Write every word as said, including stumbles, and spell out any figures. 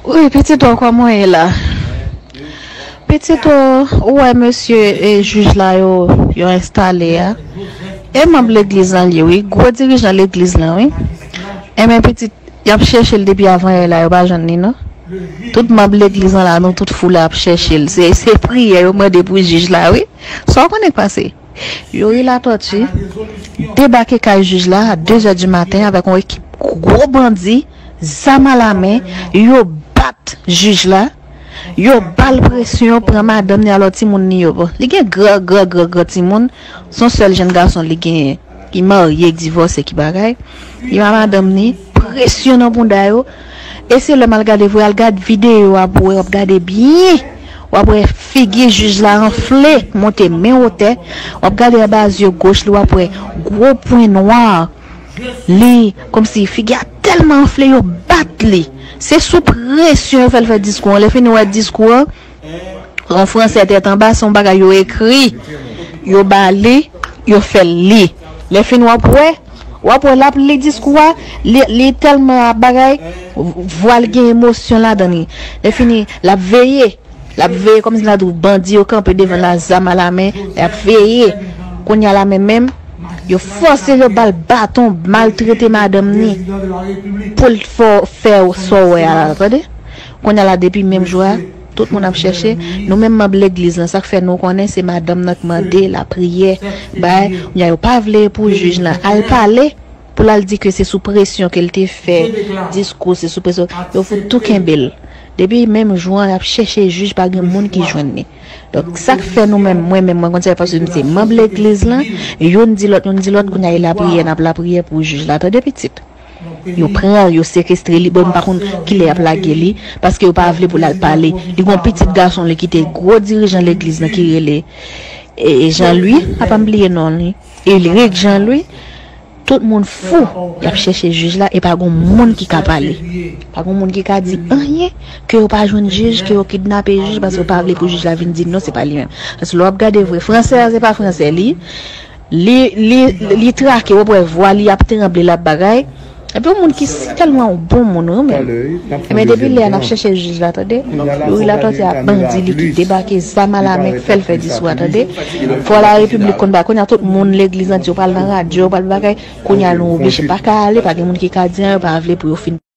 Wi, pitit, ou kòman w ye la? Pitit, ou, ou wè mesye, e, jij la yo, yo enstale a? E manm legliz lan li ye, wi, gwo dirijan legliz lan, wi. Enben, pitit, y ap chèche l depi avan yè la, yo pa jwenn li, non. Tout manm legliz lan la, nou tout fou la ap chèche l. Se, se priyè yo mande pou jij la, wi. Sa w konnen k pase? Youri Latortue debake kay jij la a de zè di maten avèk yon ekip gwo bandi, zam alamen, yo bat jij la, yo ba l presyon, pran madanm ni, alò timoun ni yo. Bon, li gen gran, gran, gran, gran timoun, se yon sèl jenn gason li genyen, ki marye, ki divòse, ki bagay. Li ba madanm ni, presyon nan bounda yo. E se lè m al gade vre, al gade videyo a pou wè, w ap gade byen. W ap wè figi jij la anfle, monte men wotè. W ap gade anba zye goch li, w ap wè gwo pwen nwa. Li, kòmsi figi a tèlman anfle, yo bat li. Se sou presyon yo fè l fè diskou an. Lè fini w wè diskou an, an fransè tèt anba, se yon bagay yo ekri. Yo ba li, yo fè l li. Lè fini w ap wè, w ap wè l ap li diskou a, li, li tèlman ap bagay, vwa l gen emosyon ladan li. Lè fini, l ap veye. L ap veye kòmsi l ap di w bandi yo kanpe devan l a zam alamen, l ap veye. Kounye a la menm menm, yo fòse yo ba l baton, maltrete madanm ni pou l fè, fè sa w wè a la, tande? Kounye a la depi menm jou a, tout moun ap chèche. Nou menm manm legliz lan, sa k fè nou konnen se madanm nan k mande lapriyè, bay, kounye a yo pa vle pou jij lan al pale, pou l al di ke se sou presyon ke l te fè diskou, se sou presyon. Yo fout tou kenbe l. Depi menm jou an, y ap chèche jij, pa gen moun ki jwenn li. Donk, sa k fè nou menm, mwen menm, mwen konn sa, paske m se manm legliz lan, youn di lòt, youn di lòt, kounye a e lapriyè, n ap lapriyè pou jij la, tande pitit. Yo pran, yo sekestre li, bon, m pa konn kilè y ap lage li, paske yo pa vle pou l al pale. Li gon pitit gason li ki te gwo dirijan legliz lan ki rele, e, Jean Louis, apa m bliye non li, Ulric Jean Louis. Tout moun fou, y ap chèche jij la, e pa gon moun ki ka pale. Pa gon moun ki ka di anyen, ke yo pa jwenn jij, ke yo kidnape jij, paske yo pa vle pou jij la vin di non, se pa li menm. Paske lè w ap gade vre, fransè a, se pa fransè li. Li, li, li trake, w ap wè vwa li ap tranble, l ap bagay. Epi yon moun ki si tèlman yon bon moun, wi, men. Ebyen, depi lè a, n ap chèche jij la, tande? Youri Latortue a bandi, li ki debake, zam alamen, k fè l fè diskou a, tande? Fò la repiblik konn bagay. Kounye a tout moun legliz lan di yo pral nan radyo, yo pral bagay. Kounye a nou oblije pa ka ale, pa gen moun ki ka di anyen, yo pa vle pou yo fin